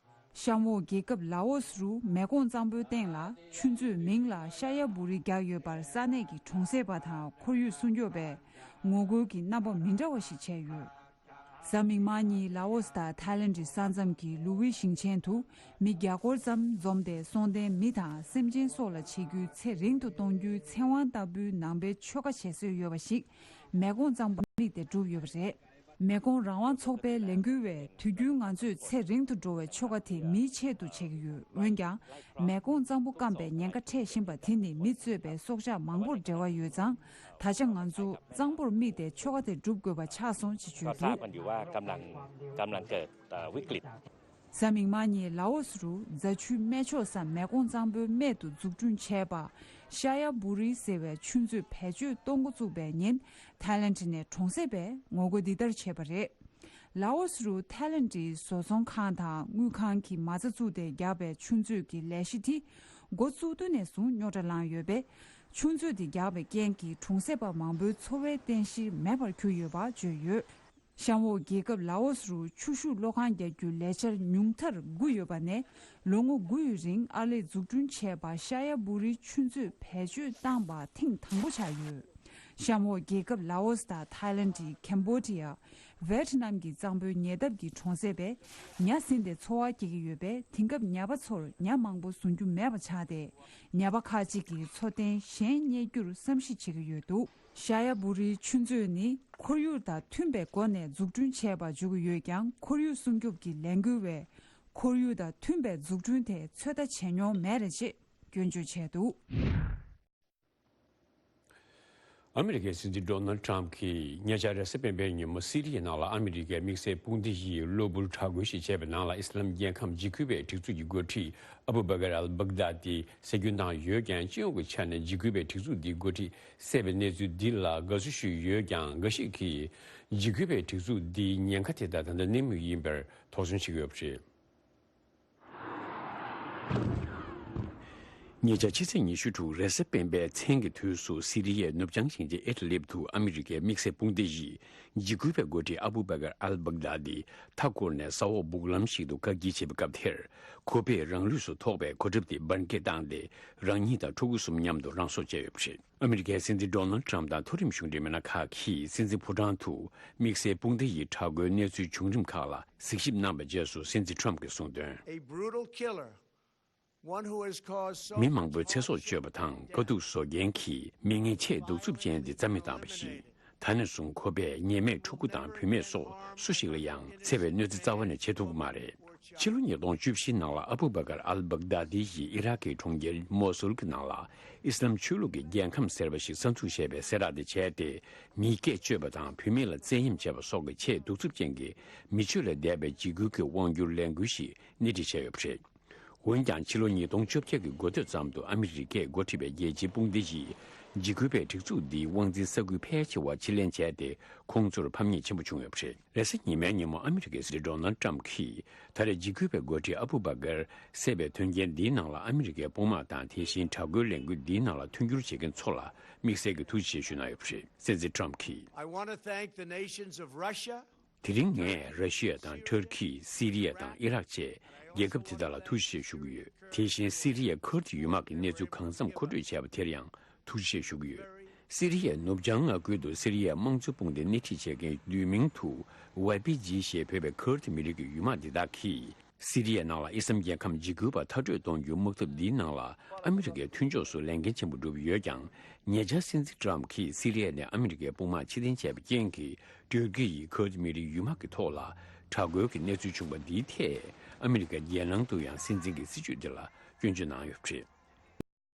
གཤམ་འོག་རྒྱལ་ཁབ་ལའོ་སི་རུ་མེ་ཀོང་གཙང་པོའི་སྟེང་ལ་ཆུ་མཛོད་མིང་ལ་ཤ་ཡ་བུ་རི་བརྒྱབ་ཡོད་པར་ས་གནས་ཀྱི་གྲོང་གསེབ་པ་དང་ཁོར་ཡུག་སྲུང་སྐྱོབ་པས་ངོ་རྒོལ་གྱི་རྣམ་པ་མི་འདྲ་བ་ཞིག་བྱས་ཡོད། གཟའ་མིག་དམར་ཉིན་ལའོ་སི་དང་ཐའི་ལེན་ཌི་ས་མཚམས་ཀྱི་ལུ་ཝི་ཞིང་ཆེན་དུ་མི་བརྒྱ་སྐོར་ཙམ་འཛོམས་ཏེ་སྲོང་བཙན་མི་དང་སེམས་ཅན་སོགས་ལ་བྱེད་རྒྱུའི་ཚེ་རིང་དུ་གཏོང་རྒྱུའི་ཚེ་དབང་ལྟ་བུའི་ནང་པའི་ཆོ་ག་བྱེད་སྲོལ་ཡོད་པ་ཞིག་མེ་ཀོང་གཙང་པོར་དམིགས་ཏེ་བསྒྲུབས་ཡོད་པ་རེད། མེ་ཀོང་རང་དབང་ཚོགས་པའི་ལས་འགུལ་བས་དུས་རྒྱུན་ང་ཚོས་ཚེ་རིང་དུ་འགྲོ་བའི་ཆོ་ག་དེ་མིའི་ཆེད་དུ་བྱེད་ཀྱི་ཡོད། འོན་ཀྱང་། མེ་ཀོང་གཙང་པོ་སྐམ་པའི་ཉེན་ཁ་འཕྲད་བཞིན་པ་དེ་ནི་མི་གཙོས་པའི་སྲོག་ཆགས་མང་པོར་འབྲེལ་བ་ཡོད་ཙང་། ད་ཆ་ང་ཚོ་གཙང་པོར་དམིགས་ཏེ་ཆོ་ག་དེ་སྒྲུབ་དགོས་པ་ཆགས་སོང་ཞེས་བརྗོད་འདུག ก็ทราบกันอยู่ว่ากำลังกำลังเกิดเอ่อวิกฤต གཟའ་མིག་དམར་ཉིན་ལའོ་སི་རུ་རྫ་ཆུའི་སྨད་ཕྱོགས་སམ་མེ་ཀོང་གཙང་པོའི་སྨད་དུ་འཛུགས་སྐྲུན་བྱས་པ་ཤ་ཡ་བུ་རི་ཟེར་བའི་ཆུ་མཛོད་བེད་སྤྱོད་གཏོང་འགོ་བཙུགས་པའི་ཉིན་ཐའི་ལེན་ཌི་ནས་གྲོང་གསེབ་པས་ངོ་རྒོལ་འདི་ལྟར་བྱས་པ་རེད། ལའོ་སི་རུ་ཐའི་ལེན་ཌིའི་བཟོ་ཚོང་ཁང་དང་དངུལ་ཁང་གི་མ་རྩ་བཙུགས་ཏེ་བརྒྱབ་པའི་ཆུ་མཛོད་ཀྱི་ལས་གཞི་དེ་འགོ་བཙུགས་དུས་ནས་བཟུང་རྙོག་དྲ་ལངས་ཡོད་པས། ཆུ་མཛོད་དེ་བརྒྱབ་པའི་རྐྱེན་གྱིས་གྲོང་གསེབ་པ་མང་པོའི་འཚོ་བའི་རྟེན་གཞི་མེད་པར་གྱུར་ཡོད་པ་བརྗོད་ཡོད། གཤམ་འོག་རྒྱལ་ཁབ་ལའོ་སི་རུ་ཆུ་ཤུགས་གློག་ཁང་རྒྱག་རྒྱུའི་ལས་འཆར་ཉུང་མཐར་དགུ་ཡོད་པ་ནས་ལོ་ངོ་དགུ་ཡི་རིང་ཨར་ལས་འཛུགས་སྐྲུན་བྱས་པ་ཤ་ཡ་བུ་རི་ཆུ་མཛོད་བེད་སྤྱོད་བཏང་པ་ཐེངས་དང་པོ་ཆགས་ཡོད། གཤམ་འོག་རྒྱལ་ཁབ་ལའོ་སི་དང་ཐའི་ལེན་ཌི། ཁེམ་བྷོ་ཌི་ཡ། ཝེ་ཊི་ནམ་གྱི་གཙང་པོའི་ཉེ་འདབས་ཀྱི་གྲོང་གསེབ་པས་ཉ་ཟིན་ཏེ་འཚོ་བ་སྐྱེལ་གྱི་ཡོད་པས་དེང་སྐབས་ཉ་པ་ཚོར་ཉ་མང་པོ་བཟུང་རྒྱུ་མེད་པ་ཆགས་ཏེ་ཉ་པ་ཁག་ཅིག་གིས་འཚོ་རྟེན་གཞན་རྙེད་རྒྱུར་བསམ་གཞིག་བྱེད་ཀྱི་ཡོད་འདུག་ཤ་ཡ་བུ་རིའི་ཆུ་མཛོད་ནི་ཁོར་ཡུག་དང་མཐུན་པའི་སྒོ་ནས་འཛུགས་སྐྲུན་བྱས་པ་བརྗོད་ཀྱི་ཡོད་ཀྱང་ཁོར་ཡུག་སྲུང་སྐྱོབ་ཀྱི་ལས་འགུལ་བས་ཁོར་ཡུག་དང་མཐུན་པའི་འཛུགས་སྐྲུན་དེ་ཚོད་ལྟ་བྱས་མྱོང་མེད་རེད་ཅེས་སྐྱོན་བརྗོད་བྱས་འདུག་ཨ་མི་རི་ཀའི་སྲིད་འཛིན་ཌོ་ནལ་ཊམ་གྱིས་ཉེ་ཆར་རེས་གཟའ་སྤེན་པའི་ཉིན་མོ་སི་རི་ཡའི་ནང་ལ་ཨ་མི་རི་ཀའི་དམིགས་བསལ་དཔུང་སྡེ་ཡིས་གློ་བུར་དྲག་རྒོལ་ཞིག་བྱས་པའི་ནང་ལ་ཨི་སི་ལམ་རྒྱལ་ཁམས་འཇིགས་སྐུལ་བའི་སྒྲིག་འཛུགས་ཀྱི་འགོ་ཁྲིད་ཨ་བུ་བྷ་གར་ཨལ་བྷག་དཱ་དི་བསད་སྐྱོན་བཏང་ཡོད་ཀྱང་། སྤྱི་ཡོངས་ཀྱི་ཆ་ནས་འཇིགས་སྐུལ་བའི་སྒྲིག་འཛུགས་འདིའི་འགོ་ཁྲིད་བསད་པའི་གནས་ཚུལ་འདི་ལ་དགའ་བསུ་ཞུས་ཡོད་ཀྱང་། འགའ་ཞིག་གིས་འཇིགས་སྐུལ་བའི་སྒྲིག་འཛུགས་འདིའི་ཉེན་ཁ་དེ་དག་ད་ལྟ་གནས་མུས་ཡིན་པར་དོགས་ཟོན་བྱེད་ཀྱི་ཡོད་པ་རེད། ཉེ་ཆར་ཕྱི་ཚེས་ཉི་ཤུ་དྲུག་རེས་གཟའ་སྤེན་པའི་མཚན་གྱི་དུས་སུ་སི་རི་ཡའི་ནུབ་བྱང་ཞིང་ཆེན་ཨེ་ཏི་ལིབ་ཏུ་ཨ་མི་རི་ཀའི་དམིགས་བསལ་དཔུང་སྡེ་ཡིས་འཇིགས་སྐུལ་བའི་འགོ་ཁྲིད་ཨ་བུ་བྷ་གར་ཨལ་བྷག་དཱ་དི་མཐའ་བསྐོར་ནས་ས་འོག་སྦུག་ལམ་ཞིག་ཏུ་བཀག་སྐྱིལ་བྱེད་པའི་སྐབས་དེར། ཁོ་པས་རང་ལུས་སུ་ཐོགས་པའི་གོ་ཁྲབ་དེ་འབར་འགྱེད་བཏང་སྟེ་རང་ཉིད་དང་ཕྲུ་གུ་གསུམ་མཉམ་དུ་རང་སྲོག་བཅད་ཡོད་པ་རེད། ཨ་མི་རི་ཀའི་སྲིད་འཛིན་ཌོ་ནལ་ཊམ་དང་མཐོ་རིམ་གཞུང་འབྲེལ་མི་སྣ་ཁག་གིས་སྲིད་འཛིན་ཕོ་བྲང་དུ་དམིགས་བསལ་དཔུང་སྡེ་ཡི་དྲག་རྒོལ་གནས་ཚུལ་བྱུང་རིམ་ཁག་ལ་གཟིགས་ཞིབ་གནང་བའི་རྗེས་སུ་སྲིད་འཛིན་ཊམ་གྱིས་གསུངས་དོན། A brutal killer, one who has caused so much destruction. མི་མང་པོའི་ཚེ་སྲོག་གཅོད་པ་དང་དཀའ་སྡུག་བཟོ་མཁན་གྱི་མི་ངན་ཆེས་གདུག་རྩུབ་ཅན་འདི་རྩ་མེད་བཏང་བ་ཞིག་ད་ནས་བཟུང་ཁོ་པས་ཉེས་མེད་ཕྲུ་གུ་དང་བུད་མེད་སོགས་སུ་ཞིག་ལ་ཡང་འཚེ་བའི་གནོད་འཚེ་རྩ་བ་ནས་བྱེད་ཐུབ་ཀྱི་མ་རེད། ཕྱི་ལོ་ཉིས་སྟོང་བཅུ་བཞི་ནང་ལ་ཨ་བུ་བྷ་གར་ཨལ་བྷག་དཱ་དི་ཡིས་ཨི་རག་གི་གྲོང་ཁྱེར་མོ་སུལ་གྱི་ནང་ལ་ཨི་སི་ལམ་ཆོས་ལུགས་ཀྱི་རྒྱལ་ཁམས་ཟེར་བ་ཞིག་གསར་འཛུགས་བྱས་པའི་གསལ་བསྒྲགས་དེ་བྱས་ཏེ། མིའི་སྐད་གཅོད་པ་དང་བུད་མེད་ལ་བཙན་གཡེམ་བྱས་པ་སོགས་ཀྱི་ཆེས་གདུག་རྩུབ་ཅན་གྱི་མི་ཆོས་ལས་འདས་པའི་འཇིགས་སྐུལ་གྱི་དབང་སྒྱུར་ལས་འགུལ་ཞིག་སྣེ་ཁྲིད་བྱས་ཡོད་པ་རེད། འོན་ཀྱང་ཕྱི་ལོ་ཉིས་སྟོང་བཅོ་བརྒྱད་ཀྱི་འགོ་སྟོད་ཙམ་དུ་ཨ་མི་རི་ཀས་འགོ་ཁྲིད་པའི་རྒྱལ་སྤྱིའི་དཔུང་སྡེ་ཡིས་འཇིགས་སྐུལ་བའི་སྒྲིག་འཛུགས་འདིའི་དབང་འཛིན་ས་ཁུལ་ཕལ་ཆེ་བ་ཕྱིར་ལེན་བྱས་ཏེ། ཁོང་ཚོར་ཕམ་ཉེས་ཆེན་པོ་བྱུང་ཡོད་པ་རེད། རེས་གཟའ་ཉི་མའི་ཉིན་མོ་ཨ་མི་རི་ཀའི་སྲིད་འཛིན་ཌོ་ནལ་ཊམ་གྱིས་ད་རེས་འཇིགས་སྐུལ་བའི་འགོ་ཁྲིད་ཨ་བུ་བྷ་གར་བསད་པའི་དོན་རྐྱེན་འདིའི་ནང་ལ་ཨ་མི་རི་ཀའི་དཔུང་དམག་དང་། དེ་བཞིན་དྲག་རྒོལ་ལས་འགུལ་འདིའི་ནང་ལ་མཐུན་འགྱུར་བྱེད་མཁན་ཚོ་ལ་དམིགས་བསལ་གྱི་ཐུགས་རྗེ་ཆེ་ཞུ་གནང་ཡོད་པ་རེད། སྲིད་འཛིན་ཊམ་གྱིས། I want to thank the nations of Russia. དེ་རིང་ངས་ར་ཤི་ཡ་དང་ཊར་ཀི། སི་རི་ཡ་དང་ཨི་རག་བཅས་རྒྱལ་ཁབ་དེ་དག་ལ་ཐུགས་རྗེ་ཆེ་ཞུ་གི་ཡོད། དེ་བཞིན་སི་རི་ཡའི་ཁུར་ཌི་ཡུལ་དམག་གི་གནས་ཚུལ་གང་འཚམ་མཁོ་སྤྲོད་བྱས་པ་དེར་ཡང་ཐུགས་རྗེ་ཆེ་ཞུ་གི་ཡོད། སི་རི་ཡའི་ནུབ་བྱང་མངའ་ཁུལ་དུ་སི་རི་ཡའི་དམངས་གཙོ་དཔུང་སྡེ་སྣེ་ཁྲིད་བྱེད་མཁན་བསྡུས་མིང་དུ་ཝའི་པི་ཇི་ཞེས་འབོད་པའི་ཁུར་ཌི་མི་རིགས་ཀྱི་ཡུལ་དམག་འདི་དག་གིས། སི་རི་ཡའི་ནང་ལ་ཨི་སམ་རྒྱལ་ཁམས་འཇིགས་སྐུལ་པ་མཐར་སྐྲོད་གཏོང་རྒྱུའི་དམག་འཐབ་འདིའི་ནང་ལ་ཨ་མི་རི་ཀའི་མཐུན་ཕྱོགས་སུ་ལས་འགན་ཆེན་པོ་བསྒྲུབས་ཡོད་ཀྱང་། ཉེ་ཆར་སྲིད་འཛིན་ཊམ་གྱིས་སི་རི་ཡ་ནས་ཨ་མི་རི་ཀའི་དཔུང་དམག་ཕྱིར་འཐེན་བྱས་པའི་རྐྱེན་གྱིས། ཊུར་ཀི་ཡིས་ཁུར་ཌི་མི་རིགས་ཡུལ་དམག་གི་ཐོག་ལ་དྲག་རྒོལ་གྱི་གནས་ཚུལ་བྱུང་བ་འདིའི་ཐད། ཨ་མི་རི་ཀའི་རྒྱལ་ནང་དུ་ཡང་སྲིད་འཛིན་གྱི་སྲིད་བྱུས་འདི་ལ་སྐྱོན་བརྗོད་གནང་ཡོད་པ་རེད།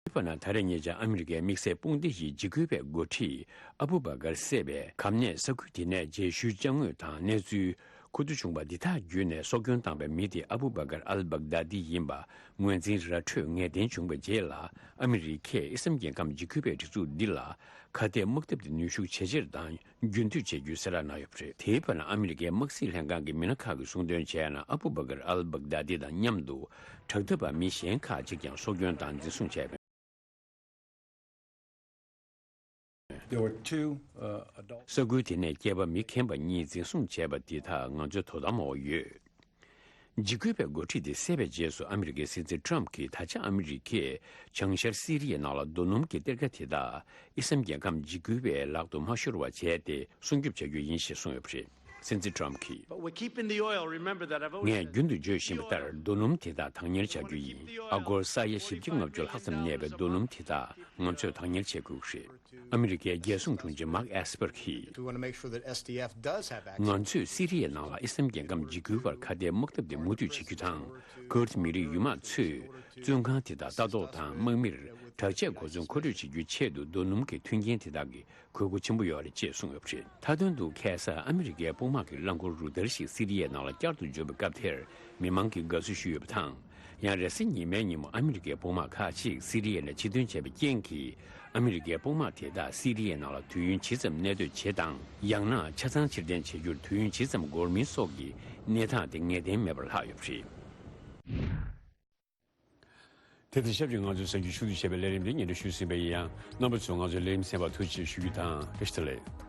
དེ་བས་ན་ད་རེས་ཉེ་ཆར་ཨ་མི་རི་ཀའི་དམིགས་བསལ་དཔུང་སྡེ་ཡིས་འཇིགས་སྐུལ་བའི་འགོ་ཁྲིད་ཨ་བུ་བྷ་གར་བསད་པའི་གམ་ནས་ས་ཁུལ་དེ་ནས་རྗེས་ཤུལ་ཅ་དངོས་དང་གནས་ཚུལ་མཁོ་བསྡུ་བྱུང་བ་འདི་དག་བརྒྱུད་ནས་སྲོག་སྐྱོན་བཏང་བའི་མི་དེ་ཨ་བུ་བྷ་གར་ཨལ་བྷག་དཱ་དི་ཡིན་པ་ངོས་འཛིན་ར་འཕྲོད་ངེས་གཏན་བྱུང་བའི་རྗེས་ལ། ཨ་མི་རི་ཀས་ཨི་སམ་རྒྱལ་ཁམས་འཇིགས་སྐུལ་བའི་སྒྲིག་འཛུགས་འདི་ལ་ཁ་གཏད་དམག་འཐབ་དེ་ནུས་ཤུགས་ཇེ་ཆེར་དང་རྒྱུན་མཐུད་བྱེད་རྒྱུའི་གསལ་བསྒྲགས་གནང་ཡོད་པ་རེད། དེའི་བར་ན་ཨ་མི་རི་ཀའི་དམག་སྲིད་ལྷན་ཁང་གི་མི་སྣ་ཁག་གིས་གསུངས་དོན་བྱས་ན། ཨ་བུ་བྷ་གར་ཨལ་བྷག་དཱ་དི་དང་མཉམ་དུ་དྲག་འཐབ་པ་མི་གཞན་ཁག་ཅིག་ཀྱང་སྲོག་སྐྱོན་དང་འཛིན་བཟུང་བྱས་པ། There were two, uh, adults. ས་ཁུལ་དེ་ནས་སྐྱེས་པ་མི་མཁན་པ་གཉིས་འཛིན་བཟུང་བྱས་པ་འདི་དག་ང་ཚོའི་དོ་དམ་འོག་ཡོད། འཇིགས་སྐུལ་བའི་འགོ་ཁྲིད་དེ་བསད་པའི་རྗེས་སུ་ཨ་མི་རི་ཀའི་སྲིད་འཛིན་ཊམ་གྱིས་ད་ཆ་ཨ་མི་རི་ཀས་བྱང་ཤར་སི་རི་ཡའི་ནང་ལ་རྡོ་སྣུམ་གྱི་གཏེར་ཁ་དེ་དག་ཨི་སམ་རྒྱལ་ཁམས་འཇིགས་སྐུལ་བའི་ལག་ཏུ་མ་ཤོར་བ་བྱས་ཏེ་སྲུང་སྐྱོབ་བྱ་རྒྱུ་ཡིན་ཞེས་གསུངས་ཡོད་པ་རེད། སྲིད་འཛིན་ཊམ་གྱིས། But we're keeping the oil. Remember that. I've always ངས་རྒྱུན་དུ་བརྗོད་བཞིན་པ་ལྟར་རྡོ་སྣུམ་དེ་དག་བདག་གཉེར་བྱ་རྒྱུ་ཡིན། ཨ་སྒོར་ས་ཡ་བཞི་བཅུ་ལྔ་བཅུ་ལྷག་ཙམ་གནས་པའི་རྡོ་སྣུམ་དེ་དག་ང་ཚོས་བདག་གཉེར་བྱེད་དགོས་ཀྱི་རེད། ཨ་མི་རི་ཀའི་རྒྱལ་སྲུང་དྲུང་ཆེ་མཱག་ཨེས་པར་གྱིས། If we want to make sure that S D F does have access. ང་ཚོས་སི་རི་ཡའི་ནང་ལ་ཨི་སམ་རྒྱལ་ཁམས་འཇིགས་སྐུལ་བར་ཁ་གཏད་དམག་འཐབ་དེ་མུ་མཐུད་བྱེད་རྒྱུ་དང་། ཀུར་ཌ་མི་རིགས་ཡུལ་དམག་ཚོས་བཙོན་ཁང་དེ་དག་ལྟ་རྟོག་དང་དམག་མིར་དྲག་ཆས་གོ་མཚོན་མཁོ་སྤྲོད་བྱེད་རྒྱུའི་ཆེད་དུ་རྡོ་སྣུམ་གྱི་མཐུན་རྐྱེན་དེ་དག་གི་དགོས་མཁོ་ཆེན་པོ་ཡོད་རེད་ཅེས་གསུངས་ཡོད་པ་རེད། མཐའ་དོན་དུ་ཁ་སང་ཨ་མི་རི་ཀའི་དཔུང་དམག་གི་རླངས་འཁོར་རུ་སྟར་ཞིག་སི་རི་ཡའི་ནང་ལ་བསྐྱར་དུ་འབྱོར་བའི་སྐབས་དེར་མི་མང་གིས་དགའ་བསུ་ཞུས་ཡོད་པ་དང་། ཡང་རེས་གཟའ་ཉི་མའི་ཉིན་མོ་ཨ་མི་རི་ཀའི་དཔུང་དམག་ཁག་ཅིག་སི་རི་ཡ་ནས་ཕྱིར་འཐེན་བྱས་པའི་རྐྱེན་གྱིས། ཨ་མི་རི་ཀའི་དཔུང་དམག་དེ་དག་སི་རི་ཡའི་ནང་ལ་དུས་ཡུན་ཇི་ཙམ་གནས་སྡོད་བྱེད་དང་། ཡང་ན་ཆ་ཚང་ཕྱིར་འཐེན་བྱེད་རྒྱུར་དུས་ཡུན་ཇི་ཙམ་འགོར་མིན་སོགས་ཀྱི་གནས་སྟངས་དེ་ངེས་གཏན་མེད་པར་ལྷག་ཡོད་པ་རེད། དེ་དང་ཆབས་ཅིག་ང་ཚོའི་གསར་འགྱུར་ཞུ་གཏུག་བྱས་པའི་ལས་རིམ་འདི་སྙན་སྒྲོན་ཞུས་ཟིན་པ་ཡིན་ཡང་། རྣམ་པ་ཚོས་ང་ཚོའི་ལས་རིམ་གསན་པར་ཐུགས་རྗེ་ཆེ་ཞུ་རྒྱུ་དང་། བཀྲ་ཤིས་བདེ་ལེགས།